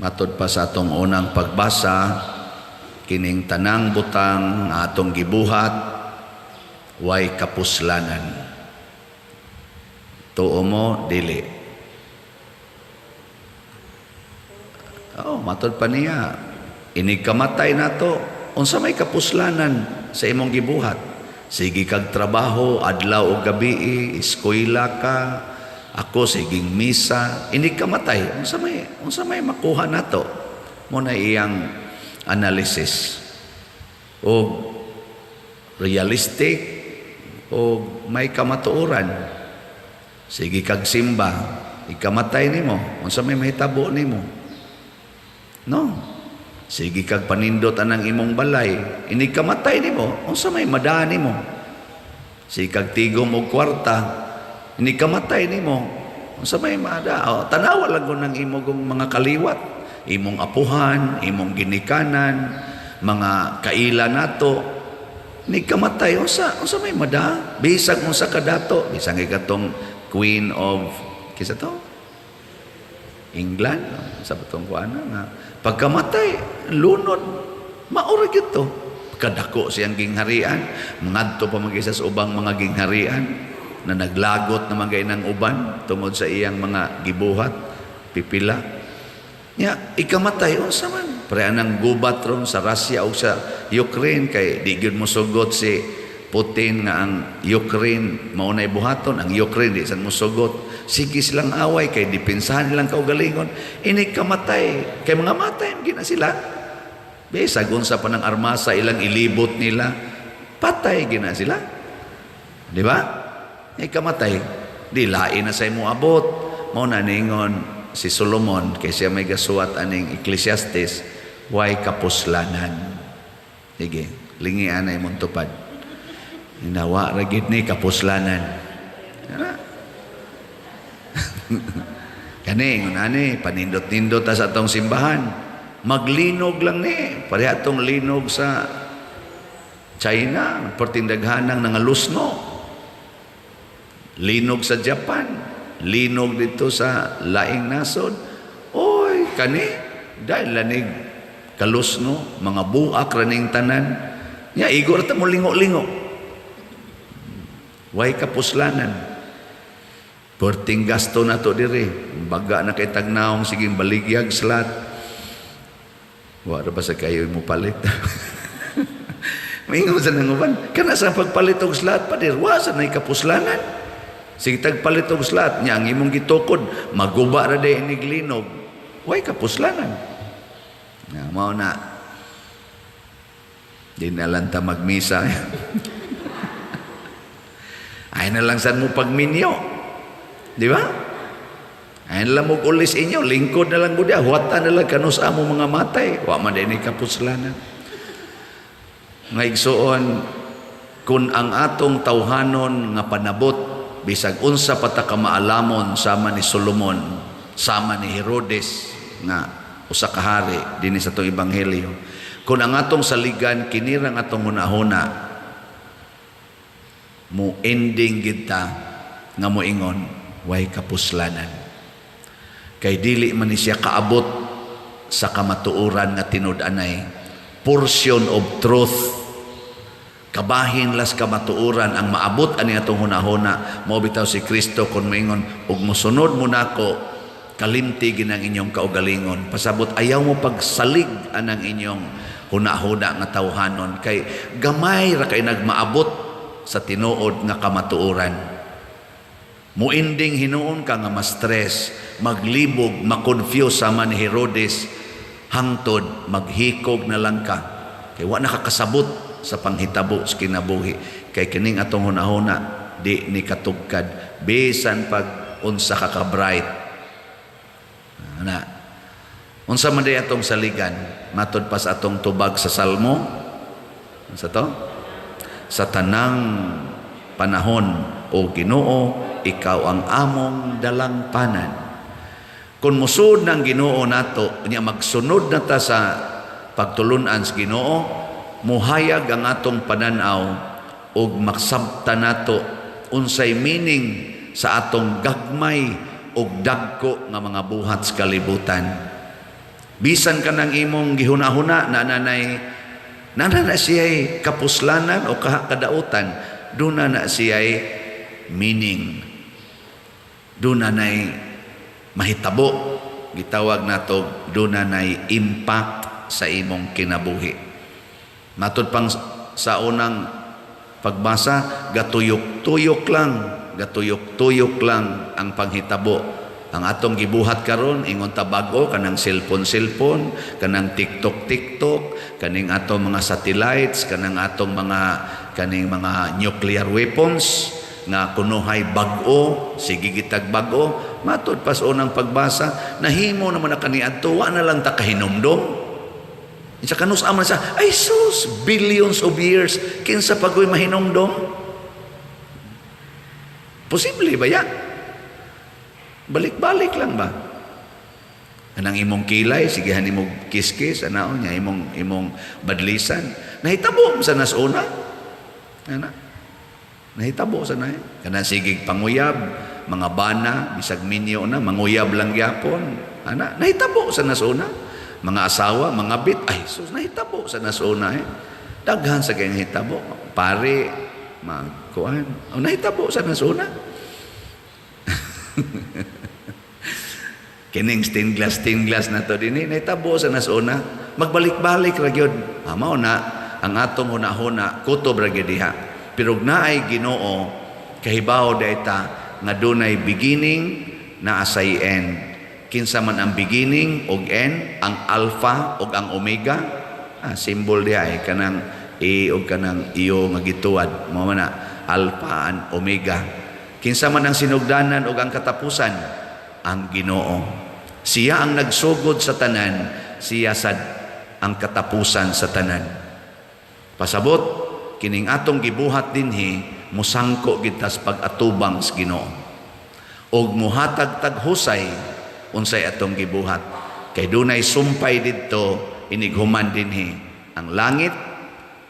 Matod pa sa atong unang pagbasa, kining tanang butang nga atong gibuhat way kapuslanan. Tuo mo, dili? Oh, matod pa niya, inig kamatay nato, unsa may kapuslanan sa imong gibuhat? Sige kag trabaho, adlaw o gabi, eskwela ka, ako siging misa, inig kamatay, unsa may makuha nato? Mo na iyang analysis. O realistic o may kamatuoran. Sige kag simba, ikamatay nimo, unsa may mahitabo nimo? No. Sige kag panindot anang imong balay, inig kamatay nimo, unsa may madaan nimo? Sige kag tigom og kwarta, inig kamatay nimo, unsa may mada? O, tanawa lang ko ng imong mga kaliwat, imong apuhan, imong ginikanan, mga kaila nato, inig kamatay, unsa may mada? Bisag unsa kadato, bisag katong Queen of kinsa to? England, sa batong kuana nga pagkamatay lunod, maura gyud to. Kadako siyang gingharian, mangadto pa man sa ubang mga gingharian na naglagot na magay ng uban tungod sa iyang mga gibuhat pipila. Nya ikamatay, unsa man? Pare anang gubat ron sa Russia o sa Ukraine, kay di gyud mosugot si Putin nga ang Ukraine mao nay buhaton, ang Ukraine di san mosugot. Sige silang away kay depensahan nilang kaugalingon. Inig kamatay, kay mga matay gina sila. Bisag unsa pa ng armasa ilang ilibot nila, patay gina sila. Di ba? Ikamatay, di lain na sa imo abot. Mao na ningon si Solomon, kay siya may gasuwat aning Ecclesiastes, way kapuslanan. Sige, lingian na imong tupad. Nawa ra gid ni kapuslanan. Ana. Kani ingon ani, panindot-nindot ta sa atong simbahan. Maglinog lang ni, pareha atong linog sa China, pertindaghanang nangalusno. Linog sa Japan, linog dito sa laing nasod. Oy, kani dahil lanig kalusno, mga buak raning tanan. Nya igo ra ta mo lingo-lingo. Way kapuslanan. Perting gasto na to diri. Baga na kay tagnaong siging baligyag slat. Wa ra ba sa kayo mo palit? Maingon sa nanguban, kana sa pagpalit og slat pa dir, wa sa nay kapuslanan. Sige tagpalit og slat, nya ang imong gitukod, maguba ra day inig linog. Way kapuslanan. Ya, mao na. Di na lang ta magmisa. Ay na lang san mo pagminyo. Di ba? Ay na lang mo ulis inyo, lingkod na lang budya, huwatan na lang kanus amo mga matay. Wa man din kapuslanan. Nga igsuon, kung ang atong tawhanon nga panabot, bisag unsa pa ta ka maalamon sama ni Solomon, sama ni Herodes nga usa ka hari dinhi sa atong ebanghelyo. Kung ang atong saligan kinirang atong hunahuna, mo ending kita nga moingon way kapuslanan. Kay dili man ni siya kaabot sa kamatuoran nga tinud-anay. Portion of truth, kabahin las kamatuoran ang maabot ani atong hunahuna. Mao bitaw si Kristo kun moingon ug mosunod mo nako, kalimti ginang inyong kaugalingon. Pasabot ayaw mo pagsalig anang inyong hunahuna nga tawhanon, kay gamay ra kay nagmaabot sa tinuod nga kamatuoran. Muinding hinuon ka nga ma-stress, maglibog, ma-confuse sama ni Herodes, hangtod maghikog na lang ka. Kay wa nakakasabot sa panghitabo sa kinabuhi. Kay kining atong hunahuna di ni katugkad bisan pag unsa ka ka-bright. Ana. Unsa man day atong saligan matod pa sa atong tubag sa Salmo? Unsa to? Sa tanang panahon, o Ginoo, ikaw ang among dalangpanan. Kung musud ng Ginoo nato, nya magsunod na ta sa pagtulunan sa Ginoo, muhayag ang atong pananaw ug maksabta nato unsay meaning sa atong gagmay ug dagko nga mga buhat sa kalibutan. Bisan kanang imong gihuna-huna na nanay nana na siya'y kapuslanan o kadautan, duna na siya'y meaning. Duna na'y mahitabo, gitawag nato duna na'y impact sa imong kinabuhi. Matud pang sa unang pagbasa, gatuyok-tuyok lang, gatuyok-tuyok lang ang panghitabo. Ang atong gibuhat karon, ingon ta bag-o, kanang cellphone-cellphone, kanang TikTok-TikTok, kaning atong mga satellites, kanang atong mga kaning mga nuclear weapons nga kunuhay bag-o, sige gitag bag-o. Matud pas unang pagbasa, nahimo naman na kaniadto, wa na lang ta kahinumdom. Sa kanus man sa, ay sus, billions of years, kinsa pagoy mahinumdom? Posible ba ya? Balik-balik lang ba? Anang imong kilay, sigihan imong kiskis, anaon niya, imong badlisan. Nahitabo sa nasuna. Ana. Nahitabo sa na. Kanang sigig panguyab, mga bana, bisag minyo na, manguyab lang gyapon. Ana, nahitabo sa nasuna. Mga asawa, mga bit, ay sus, nahitabo sa nasuna eh. Daghan sa kayang hitabo. Pare, magkuan. O, nahitabo sa nasuna. Kining stained glass na to dinhi nahitabo sa nasuna. Magbalik-balik ra gyud. Ah, mao na ang atong hunahuna, kutob ra gyud diha. Pero naay Ginoo, kahibaw dayta nga dunay beginning, naa say end. Kinsa man ang beginning og end, ang alpha og ang omega, symbol diha ay kanang A og kanang iyo nga gituad. Mao man na alpha and omega. Kinsa man ang sinugdanan og ang katapusan, ang Ginoo. Siya ang nagsugod sa tanan, siya sad ang katapusan sa tanan. Pasabot, kining atong gibuhat dinhi musangko gitas pag-atubang sa Ginoo. Og muhatag tag husay unsay atong gibuhat. Kay dunay sumpay didto inighuman dinhi ang langit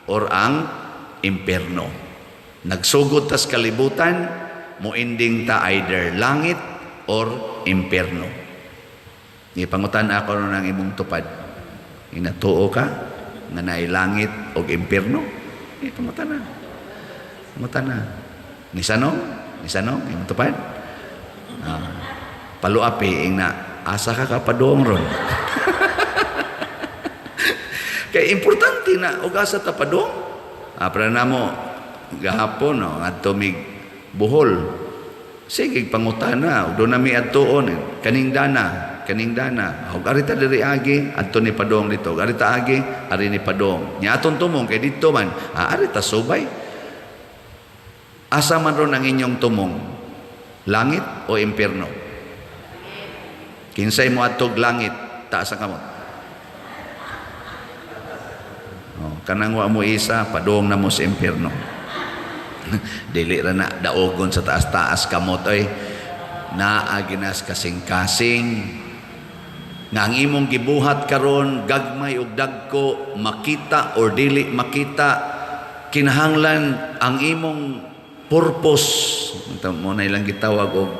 or ang impierno. Nagsugod tas kalibutan, moending ta either langit or impierno. Ipangutan ako ng imong tupad. Inatuo ka nga naay langit og impierno? Pangutan na. Pangutan na. Nisanong? Nisanong? Imong tupad? Paluapi, ing na, asa ka kapadong ron? Kaya importante na, og asa ta padong? Para namo, gahapon, no, ngadto mig Bohol. Sige, pangutana, og doon nami adtuon, kaning dana, kaning dana. Og arita diri agi, adto ni padong dito. Og arita agi, ari ni padong. Nya aton tumong kay didto man, arita subay. Asa man ron ang inyong tumong? Langit o impierno? Kinsay mo adtog langit, taas ang kamot. Oh, kanang wa mo isa, padong na mo sa impierno. Dili ra na daogon sa taas-taas kamot oy. Naa ginas kasing-kasing nga ang imong gibuhat karon gagmay og dagko, makita or dili makita, kinahanglan ang imong purpose. Mo na ilang gitawag og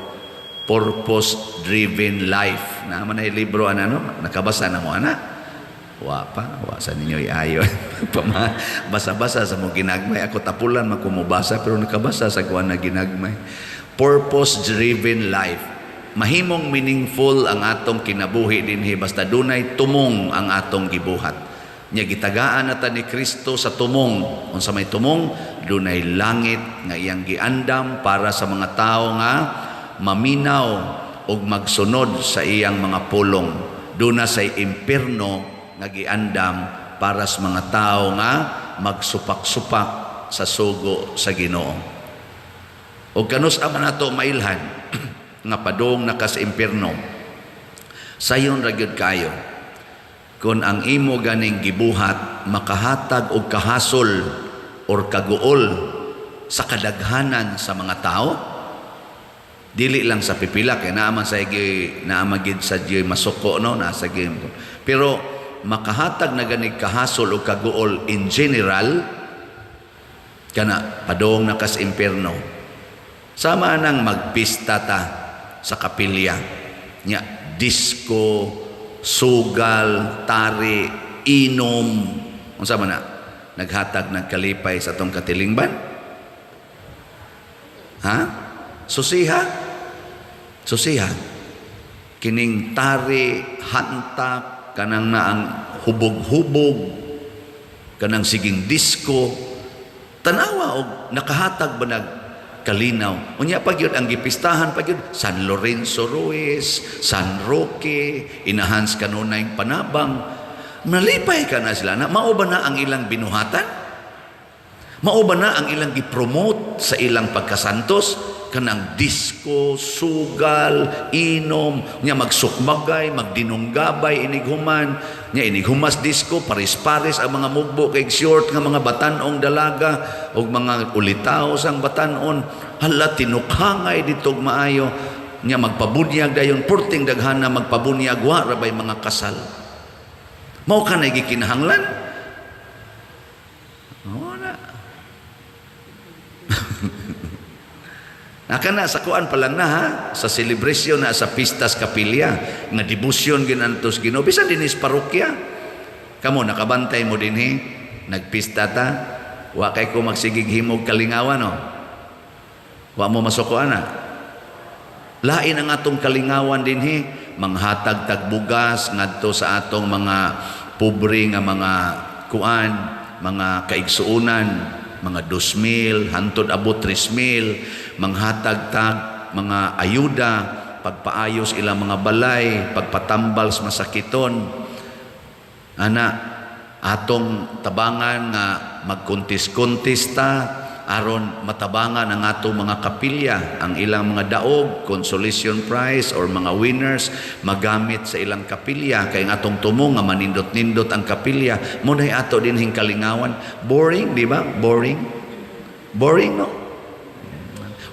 purpose driven life. Naa man ay libro ana, no? Nakabasa na mo ana? Wa pa, wa sa ninyo iayo. Basa-basa sa mo ginagmay. Ako tapulan man ko mobasa, pero nakabasa sa kuan na ginagmay. Purpose driven life. Mahimong meaningful ang atong kinabuhi dinhi basta dunay tumong ang atong gibuhat. Nya gitagaan nata ni Kristo sa tumong. Unsa may tumong? Dunay langit nga iyang giandam para sa mga tawo nga maminaw ug magsunod sa iyang mga pulong. Duna say impierno nga giandam para sa mga tawo nga magsupak-supak sa sugo sa Ginoo. Og kanus ama nato mailhan nga padung na ka sa impierno, sayon ra gyud kayo kon ang imo ganing gibuhat makahatag og kahasol or kaguol sa kadaghanan sa mga tao, dili lang sa pipila kay naa man sa igi, naa man gid sa di masuko, no, nasa gi, pero makahatag na ganig kahasol o kaguol in general, kana padung na kas impierno. Sama nang magpista ta sa kapilya nya, disco, Sugal, tari, inom. Unsa man na? Naghatag ng kalipay sa atong katilingban? Ha? Susiha? Susiha. Kining tari, hantak, kanang naang hubog-hubog, kanang siging disco, tanawa og nakahatag ba nag kalinaw? Unya pa gyud ang gipistahan pa gyud San Lorenzo Ruiz, San Roque, inahan sa kanunayng panabang. Nalipay ka na sila na mao ba na ang ilang binuhatan? Mao ba na ang ilang gipromote sa ilang pagkasantos? Kanang disco, sugal, inom, nya magsukmagay, magdinunggabay inighuman, nya inighumas disco, paris-paris ang mga mugbo kay short nga mga batan-ong dalaga ug mga ulitaw sang batan-on, hala tinukhangay ditog maayo, nya magpabunyag dayon, purting daghana magpabunyag, wa ra bay mga kasal. Mao ka na gikinahanglan? Oo na. Naka na sa kuan pa lang na ha, sa selebrasyon na sa pistas kapilya nga debosyon ginantos Ginoo bisan dinis parokya. Kamo nakabantay mo dinhi, nagpista ta, wa kay ko magsigig himog kalingawan no. Wa mo masuko ana. Lain ang atong kalingawan dinhi, manghatag tag bugas ngadto sa atong mga pobre nga mga kuan, mga kaigsuonan, mga 2,000, hantod abot 3,000, manghatag tag mga ayuda, pagpaayos ilang mga balay, pagpatambal sa masakiton. Ana, atong tabangan nga magkuntis-kuntis ta aron matabangan ang atong mga kapilya, ang ilang mga daog, consolation prize or mga winners magamit sa ilang kapilya kay ang atong tumong nga manindot-nindot ang kapilya mo nay ato dinhing kalingawan. Boring, di ba? Boring. Boring, no?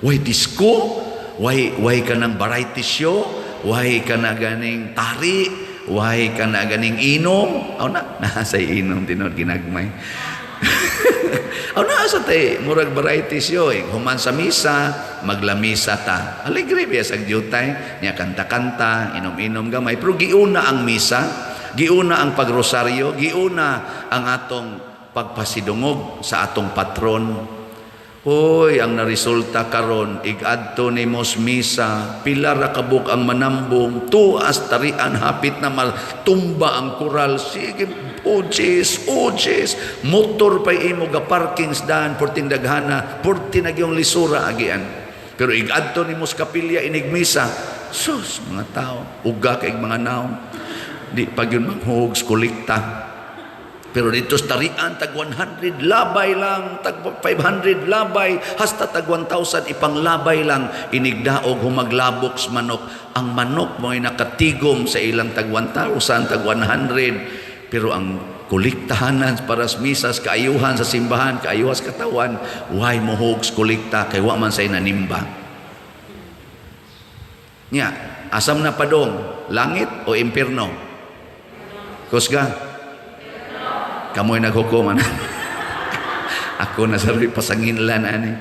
Way disco, way ka ng variety show, way ka na ganing tari, way ka na ganing inom. Aw na, nasa inom tinod ginagmay. Aw na sa tay murag variety show eh. Human sa misa, maglamisa ta. Alegre biya sa jutay, nya kanta-kanta, inom-inom gamay. Pero giuna ang misa, giuna ang pagrosaryo, giuna ang atong pagpasidungog sa atong patron. Hoy, ang naresulta karon igadto nimo sa misa, pila ra kabuk ang manambong, tuas tarian hapit na matumba ang kural. Sige, ojes, ojes, motor pay imo ga parking daan porting daghana, porti nagyong lisura agian. Pero igadto nimo sa kapilya inig misa, sus mga tao, uga kay mga naong. Di pag yun manghugs kolekta. Pero dito sa tarian, tag 100 labay lang, tag 500 labay, hasta tag 1,000 ipanglabay lang, inigdaog humaglabok sa manok. Ang manok mo'y nakatigom sa ilang tag 1,000, tag 100. Pero ang kolektahanan para sa misas, kaayuhan sa simbahan, kaayuhan sa katawan, why mohugs kolekta, kay wa man say nanimba. Nya, asam na padong, langit o impierno? Kusga? Kamoy naghukom ana. Ako na sa pasanginlan ani.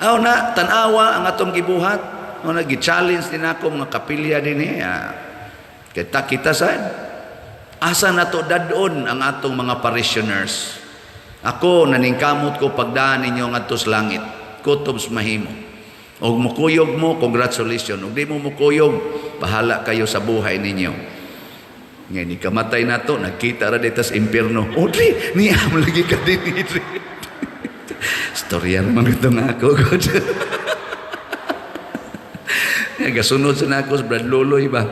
Aw na tan-awa ang atong gibuhat. Aw na gi-challenge din ako mga kapilya dinhi. Kita kita sad. Asa nato dadon ang atong mga parishioners? Ako naningkamot ko pagdaan ninyo ngadto sa langit. Kutob sa mahimo. Og mukuyog mo, congratulations. Og di mo mukuyog, bahala kayo sa buhay ninyo. Ngayon, ni kamatay na to, nagkita ra dito sa impierno. Audrey, niya mo lagi ka din. Storya naman ito nga ako. God. Gasunod sa nako sa Brad Loloy ba?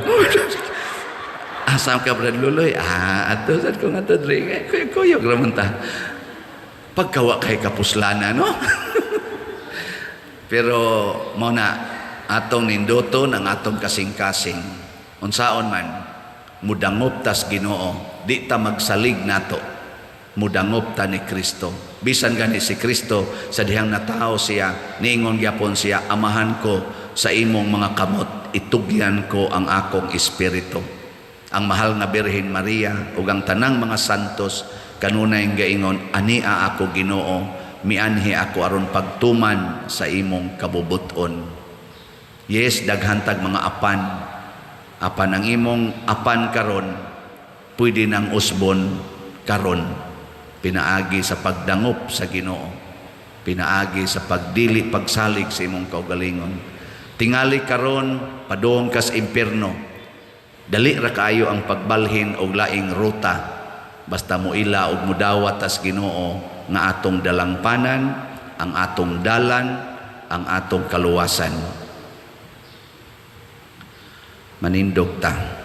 Asam ka, Brad Loloy? Ah, ato, sad ko nga to, Dre. Kuyog, raman ta. Pagkawa kay kapuslana, no? Pero, mo na, atong ninduton ang atong kasing-kasing. Unsaon man, mudangop tas Ginoo, di ta magsalig nato, mudangop ta ni Kristo. Bisan gani si Kristo sa dihang natao siya, niingon gyapon siya, amahan ko sa imong mga kamot, itugyan ko ang akong espiritu. Ang mahal nga Birhen Maria ug ang tanang mga santos kanunay gaingon, ania ako Ginoo, mianhi ako aron pagtuman sa imong kabubuton. Yes, daghan tag mga apan. Apan ang imong apan karon, pwede nang usbon karon, pinaagi sa pagdangop sa Ginoo, pinaagi sa pagdili pagsalig sa imong kaugalingon. Tingali karon padung kas impierno. Dali ra kaayo ang pagbalhin og laing ruta, basta moila og mudawat tas Ginoo nga atong dalangpanan, ang atong dalan, ang atong kaluwasan. Manindog ta.